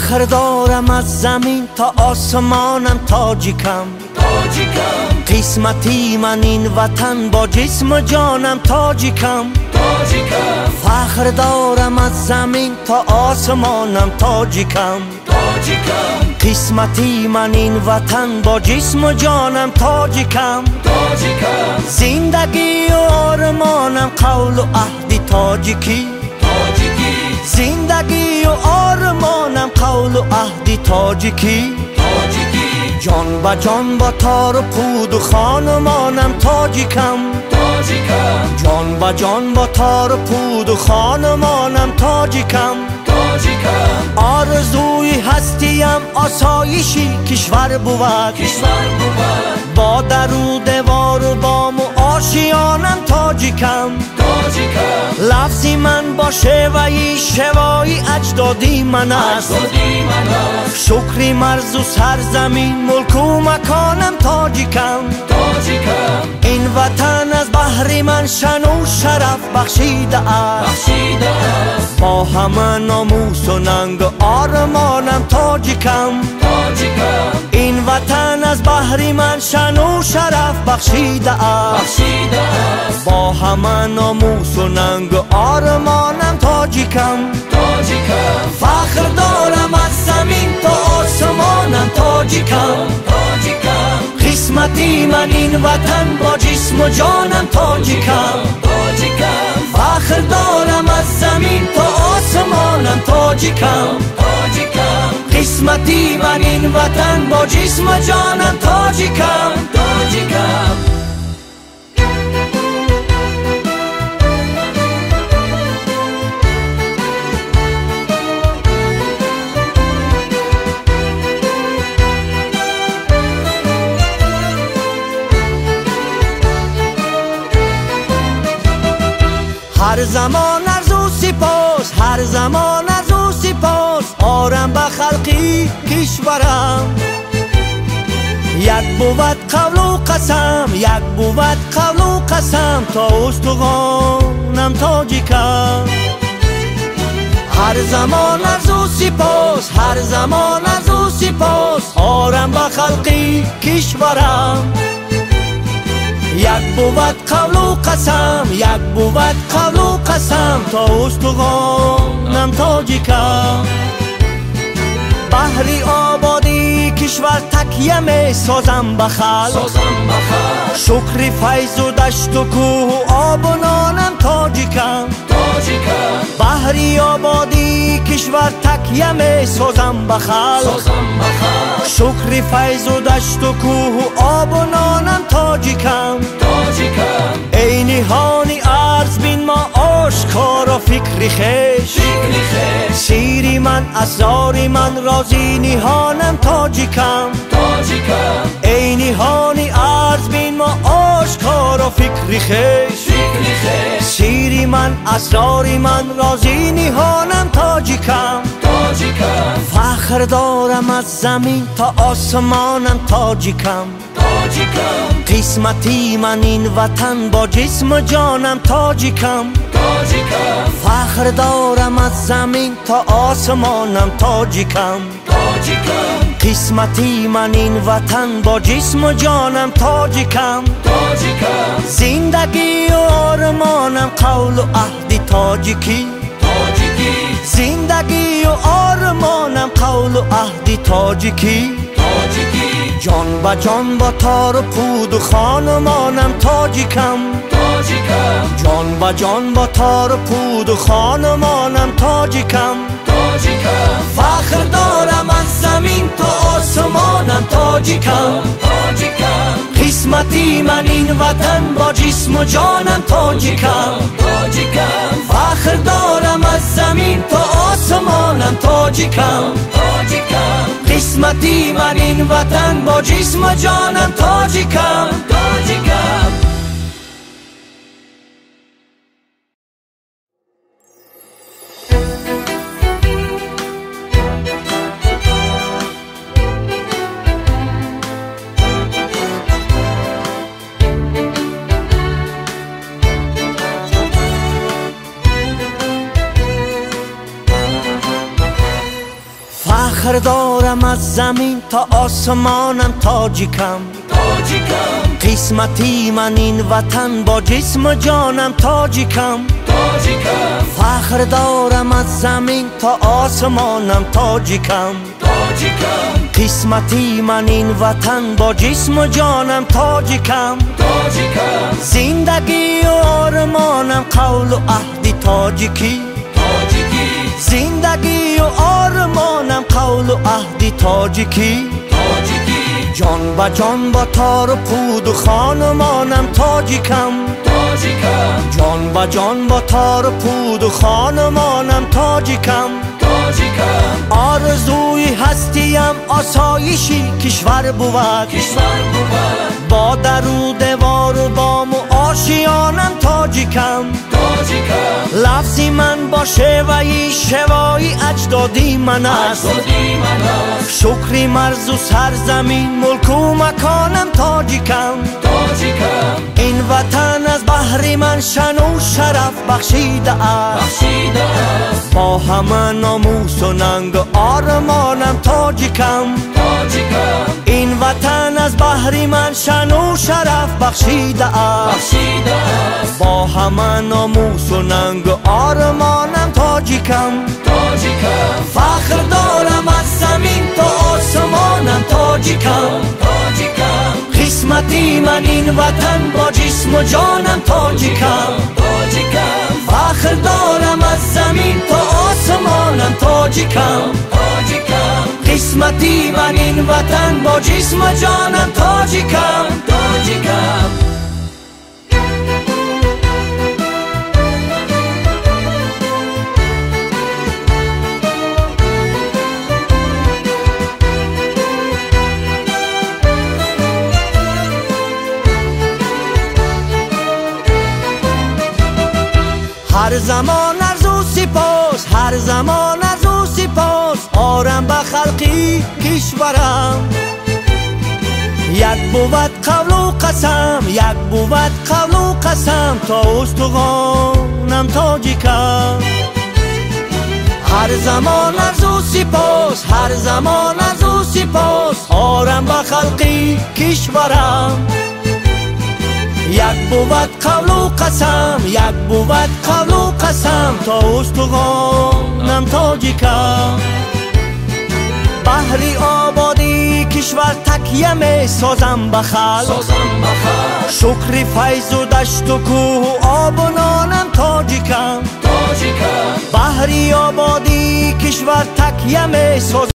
Фахр дорам аз замин то осмонам тоҷикам, тоҷикам. Қисмати ман ин ватан бо ҷисму ҷонам тоҷикам, тоҷикам. Фахр дорам аз замин то осмонам тоҷикам, тоҷикам. Қисмати ман ин ватан бо ҷисму ҷонам тоҷикам, тоҷикам. Зиндагию ормонам қавлу аҳди тоҷикӣ, тоҷикӣ. Зиндагию ормонам қавлу аҳди тоҷикӣ, тоҷикӣ. Ҷон ба ҷон бо тору пуду хонумонам тоҷикам, тоҷикам. Ҷон ба ҷон бо тору пуду хонумонам тоҷикам, тоҷикам. Орзуи ҳастиям осоиши кишвар бувад, кишвар бувад. Бо дару девору бому ошиёнам тоҷикам, тоҷикам. Лафзи ман бо шеваи шевои аҷдодӣ ман аст, аҷдодӣ ман аст. Шукри марзу сарзамин мулку маконам тоҷикам, тоҷикам. Ин ватан аз баҳри ман шану шараф бахшидааст, бахшидааст. Бо ҳама номусу нангу ормонам тоҷикам, тоҷикам. Ин ватан аз баҳри ман шану шараф бахшидааст, бахшидааст. Бо ҳама номусу нангу ормонам тоҷикам, тоҷикам. Фахр дорам аз замин то осмонам тоҷикам, тоҷикам. Қисмати ман ин ватан бо ҷисму ҷонам тоҷикам, тоҷикам. Фахр дорам аз замин то осмонам тоҷикам, тоҷикам. Қисмати ман ин ватан бо ҷисму ҷонам тоҷикам, тоҷикам. Ҳар замон арзу сипос, ҳар замон арзу сипос орам ба халқи кишварам. Як бувад қавлу қасам, як бувад қавлу қасам то устуғонам тоҷикам. Ҳар замон арзу сипос, ҳар замон арзу сипос орам ба халқи кишварам. Як бувад қавлу қасам, як бувад қавлу қасам то устуғонам тоҷикам. Баҳри ободии кишвар такя месозам ба халқ, созам ба халқ. Шукри файзу дашту кӯҳу обу нонам тоҷикам, тоҷикам. Баҳри ободии кишвар такя месозам ба халқ, созам ба халқ. Шукри файзу дашту кӯҳу обу нонам тоҷикам, тоҷикам. Эй ниҳони арз бин мо ошкоро фикри хеш, фикри хеш. Сири ман асрори ман рози ниҳонам тоҷикам, тоҷикам. Эй ниҳони арз бин мо ошкоро фикри хеш, фикри хеш. Сири ман асрори ман рози ниҳонам тоҷикам, тоҷикам. Фахр дорам аз замин то осмонам тоҷикам, тоҷикам. Қисмати ман ин ватан бо ҷисму ҷонам тоҷикам, тоҷикам. Фахр дорам аз замин то осмонам тоҷикам, тоҷикам. Қисмати ман ин ватан бо ҷисму ҷонам тоҷикам, тоҷикам. Зиндагию ормонам қавлу аҳди тоҷикӣ, тоҷикӣ. Зиндагию ормонам қавлу аҳди тоҷикӣ, тоҷикӣ. Ҷон ба ҷон бо тору пуду хонумонам тоҷикам, тоҷикам. Ҷон ба ҷон бо тору пуду хонумонам тоҷикам, тоҷикам. Фахр дорам аз замин то осмонам тоҷикам, тоҷикам. Қисмати ман ин ватан бо ҷисму ҷонам тоҷикам, тоҷикам. Фахр дорам аз замин то осмонам тоҷикам, тоҷикам. Қисмати ман ин ватан бо ҷисму ҷонам тоҷикам, тоҷикам. Фахр дорам аз замин то осмонам тоҷикам, тоҷикам. Қисмати ман ин ватан бо ҷисму ҷонам тоҷикам, тоҷикам. Фахр дорам аз замин то осмонам тоҷикам, тоҷикам. Қисмати ман ин ватан бо ҷисму ҷонам тоҷикам, тоҷикам. Зиндагию ормонам қавлу аҳди тоҷикӣ, тоҷикӣ. Зиндагию ормонам қавлу аҳди тоҷикӣ, тоҷикӣ. Ҷон ба ҷон бо тору пуду хонумонам тоҷикам, тоҷикам. Ҷон ба ҷон бо тору пуду хонумонам тоҷикам, тоҷикам. Орзуи ҳастиям осоиши кишвар бувад, кишвар бувад. Бо дару девору бому ошиёнам тоҷикам, тоҷикам. Лафзи ман бо шеваи шевои аҷдодӣ ман аст, аҷдодӣ ман аст. Шукри марзу сарзамин мулку маконам тоҷикам, тоҷикам. Ин ватан аз баҳри ман шану шараф бахшидааст, бахшидааст. Бо ҳама номусу нангу ормонам тоҷикам, тоҷикам. Ин ватан аз баҳри ман шану шараф бахшидааст, бахшидааст. Бо ҳама номусу нангу ормонам тоҷикам, тоҷикам. Фахр дорам аз замин то осмонам тоҷикам, тоҷикам. Қисмати ман ин ватан бо ҷисму ҷонам тоҷикам, тоҷикам. Фахр дорам аз замин то осмонам тоҷикам, тоҷикам. Қисмати ман ин ватан бо ҷисму ҷонам тоҷикам, тоҷикам. Ҳар замон арзу сипос, ҳар замон арзу сипос орам ба халқи кишварам. Як бувад қавлу қасам, як бувад қавлу қасам то устухонам тоҷикам. Ҳар замон арзу сипос, ҳар замон арзу сипос орам ба халқи кишварам. Як бувад қавлу қасам, як бувад қавлу қасам то устухонам тоҷикам. Баҳри ободии кишвар такя месозам ба халқ, созам ба халқ. Шукри файзу дашту кӯҳу обу нонам тоҷикам, тоҷикам. Баҳри ободии кишвар такя месозам.